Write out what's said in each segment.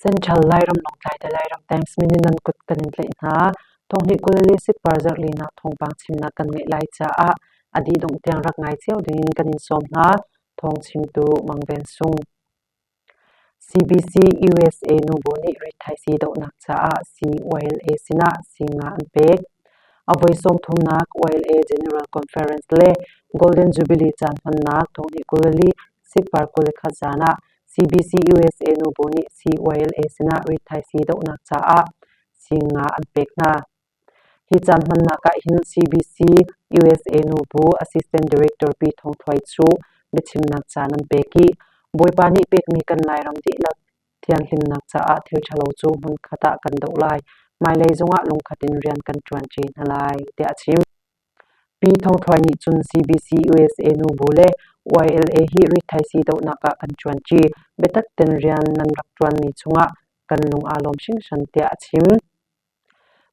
Central Lairam Lawngtlai te Lairam Times min in nan kut kan in tlaih hna. Thonghnih 24 sikpar zarhlinak thawngpang chimnak kan ngeih lai caah a dih dongh tiang rak ngai cio dingin kan in sawm hna. Thawng chimtu Mang Ven Sung. CBC USA nubu nih rithaisii dohnak caah CYLA sinah singa an pek. A voi sawmthumnak YLA General Conference le Golden Jubilee caan hmannak thonghnih 24 sikpar 21 zan ah CBC USA nubu nih CYLA sinah rithaisii dohnak caah singa an pek hna. Hi caan hmannak ah hin CBC USA nubu Assistant Director Pi Thawng Thluai cu biachimnak caan an pek i Bawipa nih pekmi kan Lairam dihlak thianhlimnak caah thil ṭhalo cu hmunkhat ah kan doh lai. Hmailei zongah lungkhat in rian kan ṭuanṭi hna lai, tiah a chim. Pi Thawng Thluai nih cun CBC USA nubu le YLA hi rithaisii dohnak ah kan ṭuanṭi. Biatak ten rian nan rak ṭuanmi cungah kan lung aa lawm hringhran, tiah a chim.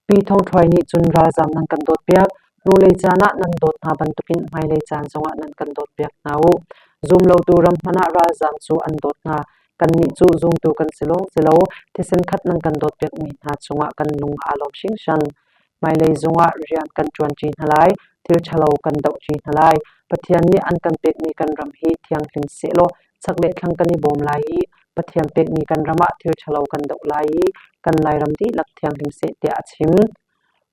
Pi Thawng Thluai nih cun ralzaam nan kan dawtpiak, hnulei caan ah nan dawt hna bantukin hmailei caan zongah nan kan dawtpiak hna u. Zumlotu ram hmanh ah ralzaam cu an dawt hna. Kannih cu zumtu kan si lawng si lo, thisen khat nan kan dawtpiakmi hna cungah kan lung aa lawm hringhran. Hmailei zongah rian kan ṭuanṭi hna lai, thil ṭhalo kan dohṭi hna lai. Pathian nih an kan pekmi kan ram hi thianghlim sehlaw chak le thlang kan i bawm lai i Pathian pekmi kan ram ah thil ṭhalo kan doh lai i kan Lairam dihlak thianghlim seh tiah a chim.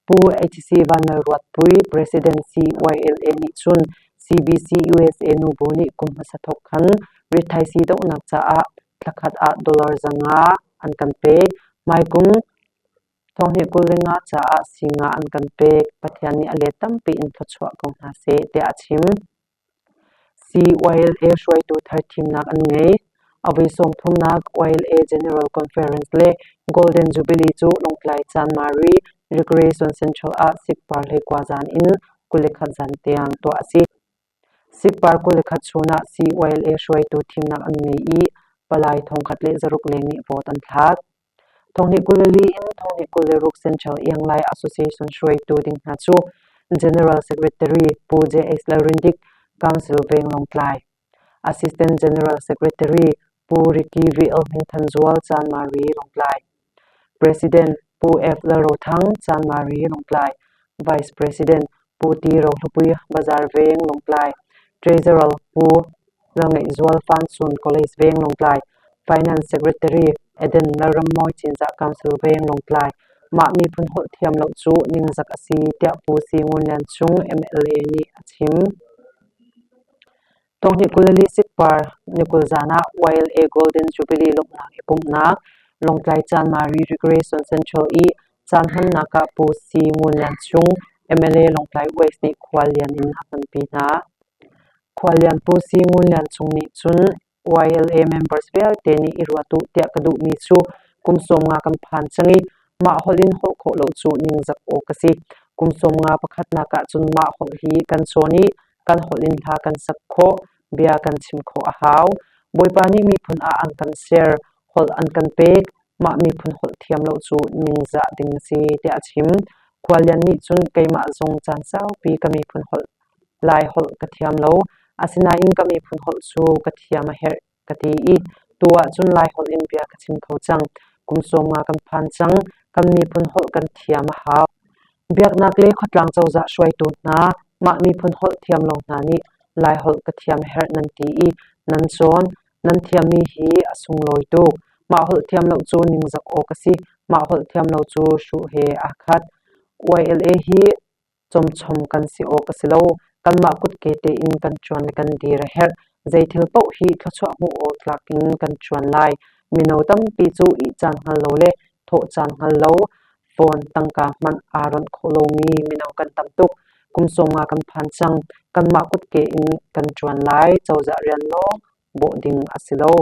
Pu HC Vanlalruatpui, President CYLA nih cun CBC USA nubu nih kum hmasa thawk khan rithaisii dohnak caah thlakhat ah dollar 500 an kan pek. Hmaikum Thonghnih 25 caah singa an kan pek. Pathian nih a let tampi in thluachuah ko hna seh, tiah a chim. CYLA hruaitu thar thimnak an ngei. A voi sawmthumnak YLA General Conference le Golden Jubilee cu Lawngtlai Chanmari Recreation Central ah sikpar 19 zan in 21 zan tiang tuah a si. Sikpar 21 chun ah CYLA hruaitu thimnak an ngei i palai 1600 leng nih vote an thlak. Thonghnih 24 in thonghnih 26 Central Ianglai Association hruaitu ding hna cu General Secretary Pu J.S. Lalrindik, Council Veng Lawngtlai, Assistant General Secretary Pu Ricky V.L. Hmingthanzual, Chanmari, Lawngtlai, President Pu F. Lalrothang, Chanmari, Lawngtlai, Vice President Pu T. Rohlupui, Bazar Veng, Lawngtlai, Treasurer Pu Lalngaihzual Fansun College Veng Lawngtlai, Finance Secretary Eden Lalrammawi Cinzah Council Veng Lawngtlai. Mah miphun holh thiam lo cu ningzak a si tiah Pu Si Ngun Lian Cung MLA nih a chim. Tonghnih 24 sikpar ni 20 zan ah YLA Golden Jubilee lawmhnak i pumhnak Lawngtlai Chanmari Recreation Central i caan hmannak ah Pu Si Ngun Lian Cung MLA Lawngtlai West nih khuallian in a hmanpi hna. Khuallian Pu Si Ngun Lian Cung nih cun YLA members vialte nih i ruat u tiah ka duhmi cu kum 50 kan phan cang i mah holh in holh khawh lo cu ningzak awk a si. Kum 50 pakhatnak ahcun mah holh hi kan cawn i kan holh in hla kan sak khawh, bia kan chim khawh a hau. Bawipa nih miphun ah an kan ser, holh an kan pek, mah miphun holh thiam lo cu ningzah ding a si tiah a chim. Khuallian nih cun keimah zong caan saupi ka miphun holh Lai holh ka thiam lo. Asinain ka miphun holh cu ka thiam a herh ka ti i tu ahcun Lai holh in bia ka chim kho cang. Kum 50 kan phan cang. Kan miphun holh kan thiam a hau. Biaknak le khuatlang cozah hruaitu hna, mah miphun holh thiam lo hna nih Lai holh ka thiam a herh nan ti i nan cawn, nan thiammi hi a sunglawi tuk. Mah holh thiam lo cu ningzak awk a si. Mah holh thiam lo cu hruh he aa khat. YLA hi Cawmchom kan si awk a si lo. Kanmah kutke tein kan ṭuan le kan dir a herh. Zei thil paoh hi thluachuah hmuh awk tlak in kan ṭuan lai. Mino tampi cu ih caan hngal lo le thawh caan hngal lo, phone tangka hmanh aa ronh khawh lomi mino kan tam tuk. Kum 50 kan phan cang. Kanmah kutke in kan ṭuan lai. Cozah rian lawng bawh ding a si lo.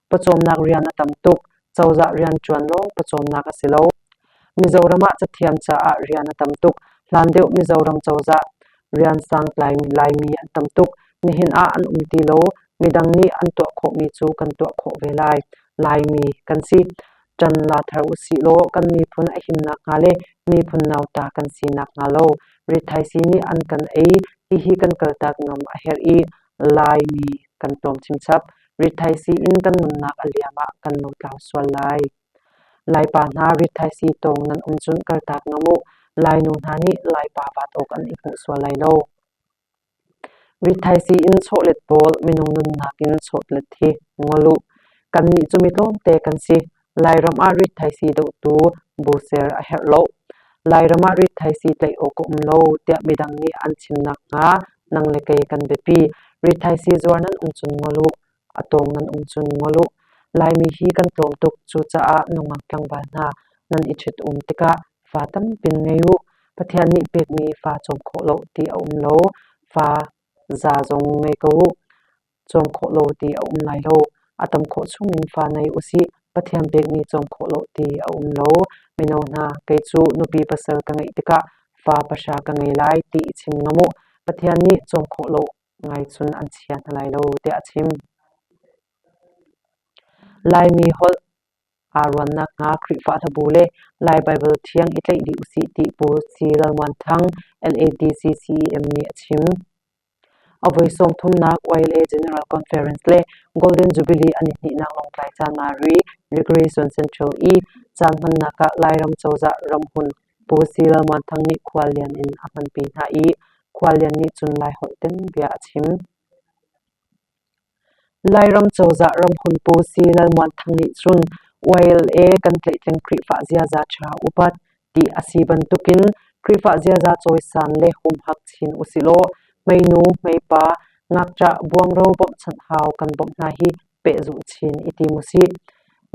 Pawcawmnak rian a tam tuk. Cozah rianṭuan lawng pawcawmnak a si lo. Mizoram ah cathiam caah rian a tam tuk. Hlan deuh Mizoram cozah rian sangtlai Laimi an tam tuk. Nihin ah an um ti lo. Midang nih an tuah khawhmi cu kan tuah khawh ve lai. Laimi kan si. Ṭan la thar usih law kan miphun a him nakhnga le miphun nauta kan si nakhnga lo rithaisii nih an kan ei. Hihi kan kaltak ngam a herh i Laimi kan tlawm chinchap. Rithaisii in kan nunnak a liam ah kan lotlau sual lai. Laipa hna rithaisii tawng nan um cun kaltak ngam uh. Lainu hna nih Laipa vat awk an i hmuh sual lai lo. Rithaisii in chawhlet pawl minung nunnak in chawhlet hi ngol uh. Kannih cu mi tlawmte kan si. Lairam ah rithaisii dohtu bu ser a herh lo. Lairam ah rithaisii tlaih awk a um lo tiah midang nih an chim nakhnga nang le kei kan biapi. Rithaisii zuar nan um cun ngol uh. A tawng nan um cun ngol uh. Laimi hi kan tlawm tuk. Cucaah nungak tlangval hna nan i ṭhit-um tikah fa tampin ngei uh. Pathian nih pekmi fa cawm khawh lo ti a um lo. Fa za zong ngei ko uh. Cawm khawh lo ti a um lai lo. A tam khawh chungin fa nei usih. Pathian pekmi cawm khawh lo ti a um lo. Mino hna, kei cu nupi pasal ka ngeih tikah fa pahra ka ngei lai ti i chim ngam uh. Pathian nih cawm khawh lo ngai cun an chia hna lai lo tiah a chim. Laimi holh aa ruan nakhnga Khrihfa hlabu le Lai Baibal Thiang i tlaih dih usih ti Pu C. Lal Muan Thang, LADC CEM nih a chim. A voi sawmthumnak YLA General Conference le Golden Jubilee an i hnihnak Lawngtlai Canmari Recreation Central i caan hmannak ah Lairam cozah ramhun Pu C. Lal Muan Thang nih khuallian in a hmanpi hna i khuallian nih cun Laiholh ten bia a chim. Lairam cozah ramhun Pu C. Lal Muan Thang nih cun YLA kan tlaihtleng Khrihfa ziaza ṭha upat ti a si bantukin Khrihfa ziaza cawisan le humhak chin usihlaw hmeinu, hmeipa, ngakṭah, buangro bawmhchanh hau kan bawmh hna hi pehzulh chin i tim usih.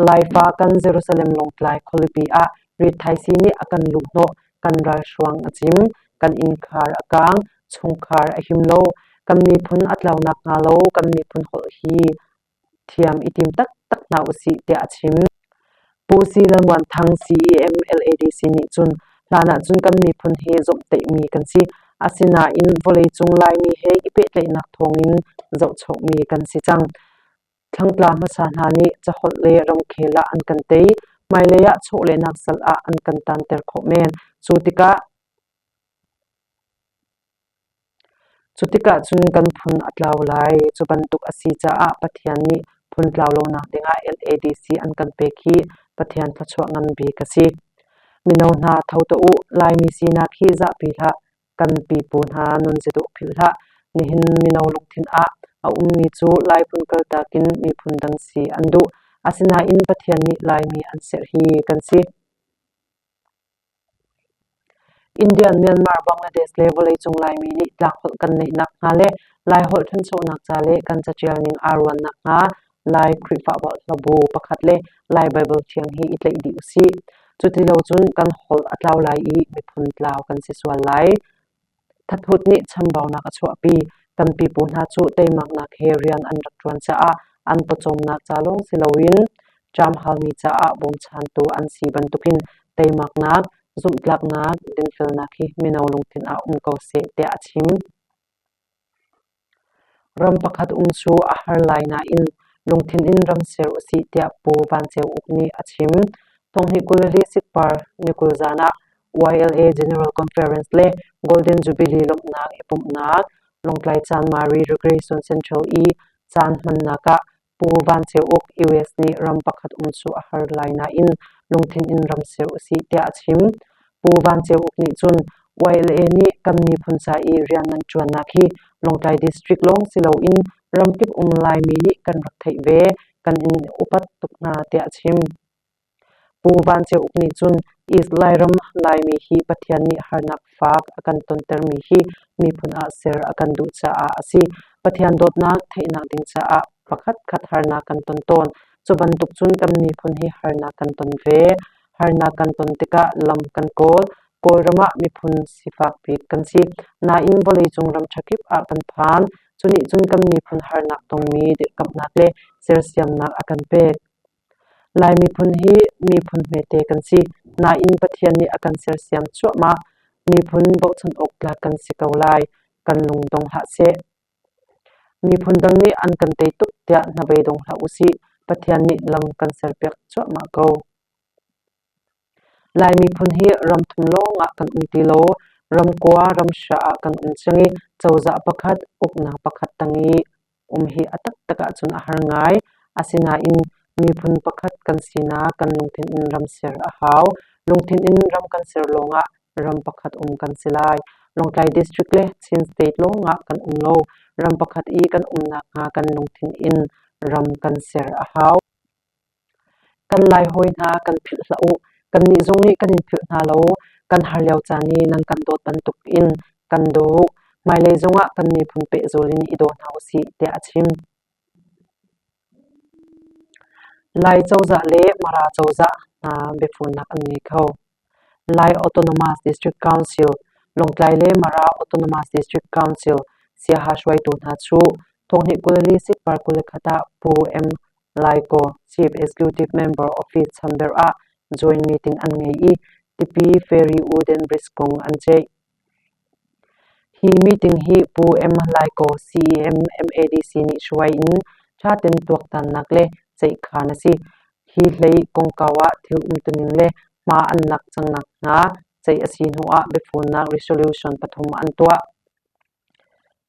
Laifa kan Jerusalem Lawngtlai khualipi ah rithaisii nih a kan luhhnawh, kan ralhruang a cim, kan innkhar a kaang, chungkhar a him lo, kan miphun a tlau nakhnga lo kan miphun holh hi thiam i tim taktak hna usih tiah a chim. Pu Si Lal Muan Thang CEM LADC nih cun hlan ahcun kan miphun hi zawmhtaihmi kan si. Asinain vawleicung Laimi he i pehtlaihnak thawngin zohchohmi kan si cang. Thlangtla hmasa hna nih caholh le ramkhel ah an kan tei. Hmailei ah chawlehnak sal ah an kan tanter khawh men. Cu tikah Cu tikah cun kan phun a tlau lai. Cu bantuk a si caah Pathian nih phun tlau lonak dingah LADC an kan pek hi Pathian thluachuah ngan bik a si. Mino hna tho tuah u, Laimi sinak hi zahpi hlah, kan pipu hna nunzia dawh philh hlah. Nihin mino lungthin ah a ummi cu Lai phun kaltak in miphun dang si an duh. Asinain Pathian nih Laimi an serh hi kan si. Indian, Myanmar, Bangladesh le vawleicung Laimi nih tlangholh kan neih nakhnga le Laiholh ṭhanchonak ca le kan caṭial ning aa ruan nakhnga Lai Khrihfabu hlabu pakhat le Lai Baibal Thiang hi i tlaih dih usih. Cuti lo cun kan holh a tlau lai i miphun tlau kan si sual lai. Thathut nih chambaunak a chuahpi. Kan pipu hna cu teimaknak he rian an rak ṭuan caah an pawcawmnak ca lawng si loin ṭamhalmi caah bawmchantu an si bantukin teimaknak, zumhtlaknak, dinfelnak hi mino lungthin ah um ko seh tiah a chim. Ram pakhat um cu a har lai nain lungthin in ram ser usih tiah Pu Van Ceu Uk nih a chim. Thonghnih 24 sikpar ni 20 zan ah YLA General Conference le Golden Jubilee lawmhnak i pumhnak Lawngtlai Chanmari Recreation Central i caan hmannak ah Pu Van Ceu Uk US nih ram pakhat um cu a har lai nain lungthin in ram ser usih tiah a chim. Pu Van Ceu Uk nih cun YLA nih kan miphun ca i rian nan ṭuannak hi Lawngtlai District lawng si loin ramkip um Laimi nih kan rak theih ve, kan in upat tuk hna tiah a chim. Pu Van Ceu Uk nih cun East Lairam Laimi hi Pathian nih harnak faak a kan tontermi hi miphun ah ser a kan duh caah a si. Pathian dawtnak theihnak ding caah pakhatkhat harnak kan ton tawn. Cu bantuk cun kan miphun hi harnak kan ton ve. Harnak kan ton tikah lam kan kawl. Kawlram ah miphun sifak bik kan si. Nain vawleicung ram ṭha kip ah kan phan. Cu nih cun kan miphun harnak tongmi dirhkamhnak le sersiamnak a kan pek. Lai miphun hi miphun hmete kan si. Nain Pathian nih a kan sersiam cuahmah. Miphun bochan awk tlak kan si ko lai. Kan lung dong hlah seh. Miphun dang nih an kan tei tuk tiah hnabei dong hlah usih. Pathian nih lam kan serpiak cuahmah ko. Lai miphun hi ram thum lawngah kan um ti lo. Ram kua, ram hra ah kan um cang i cozah pakhat, uknak pakhat tang i um hi a taktak ahcun a har ngai. Asinain. Miphun pakhat kan sinak kan lungthin in ram ser a hau. Lungthin in ram kan ser lawngah ram pakhat um kan si lai. Lawngtlai District le Chin State lawngah kan um lo. Ram pakhat i kan um nakhnga kan lungthin in ram kan ser a hau. Kan Lai hawi hna kan philh hlah u. Kannih zong nih kan in philh hna lo. Kan har lio caan i nan kan dawt bantuk in kan daw u. Hmailei zongah kan miphun pehzul in i daw hna usih, tiah a chim. Lai cozah le Mara cozah hna biafunnak an ngei kho. Lai Autonomous District Council, Lawngtlai le Mara Autonomous District Council siaha hruaitu hna cu thonghnih 24 Sikpar 21 ah Pu M. Laikaw, Chief Executive Member Office Chamber ah joint meeting an ngei i Tipi Ferry Wooden Bridge kong an ceih. Hi meeting hi Pu M. Laikaw CEM MADC nih hruai in ṭhaten tuaktannak le ceihkhan a si. Hi hlei kongkau ah thil umtuning le hma an lak cangnak hna ceih a si hnuah biafunnak resolution pathum an tuah.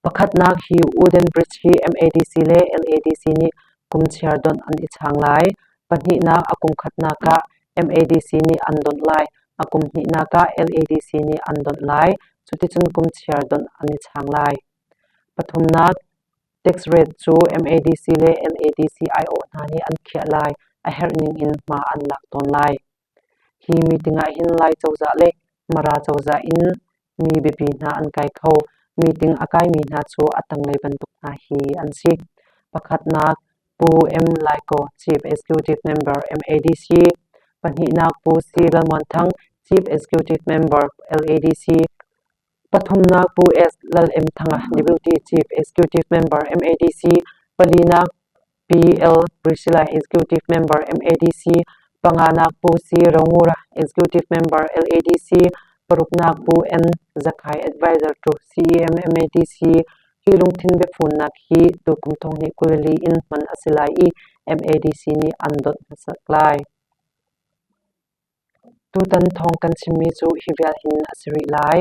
Pakhatnak hi Wooden Bridge hi MADC le LADC nih kum chiar donh an i chaang lai. Pahnihnak a kum khatnak ah MADC nih an donh lai. A kum hnihnak ah LADC nih an donh lai. Cuticun kum chiar donh an i chaang lai. Pathumnak, tax rate cu MADC le LADC aiawh hna nih an khiah lai. A herh ning in hma an lak tawn lai. Hi meeting ah hin Lai cozah le Mara cozah in mi biapi hna an kai kho. Meeting a kaimi hna cu a tanglei bantuk hna hi an si. Pakhatnak, Pu M. Laikaw, Chief Executive Member, MADC. Pahnihnak, Pu C. Lalmuan Thang, Chief Executive Member, LADC. Pathumnak, Pu S. Lal M. Thanga, Deputy Chief Executive Member, MADC. Palinak, P. L. Priscilla, Executive Member, MADC, panganak Pu C. Rongura, Executive Member, LADC, paruknak Pu N. Zakhai, Advisor to CEM MADC. Hi lungthin biafunnak hi tukum thonghnih 24 in hman a si lai i MADC nih an donh hmasat lai. Tutan thawng kan chimmi cu hi vial hin a si rih lai.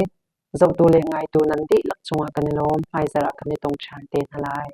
Zohtu le ngaitu nan dihlak cungah kan i lawm. Hmaizarh ah kan i tong ṭhan te hna lai.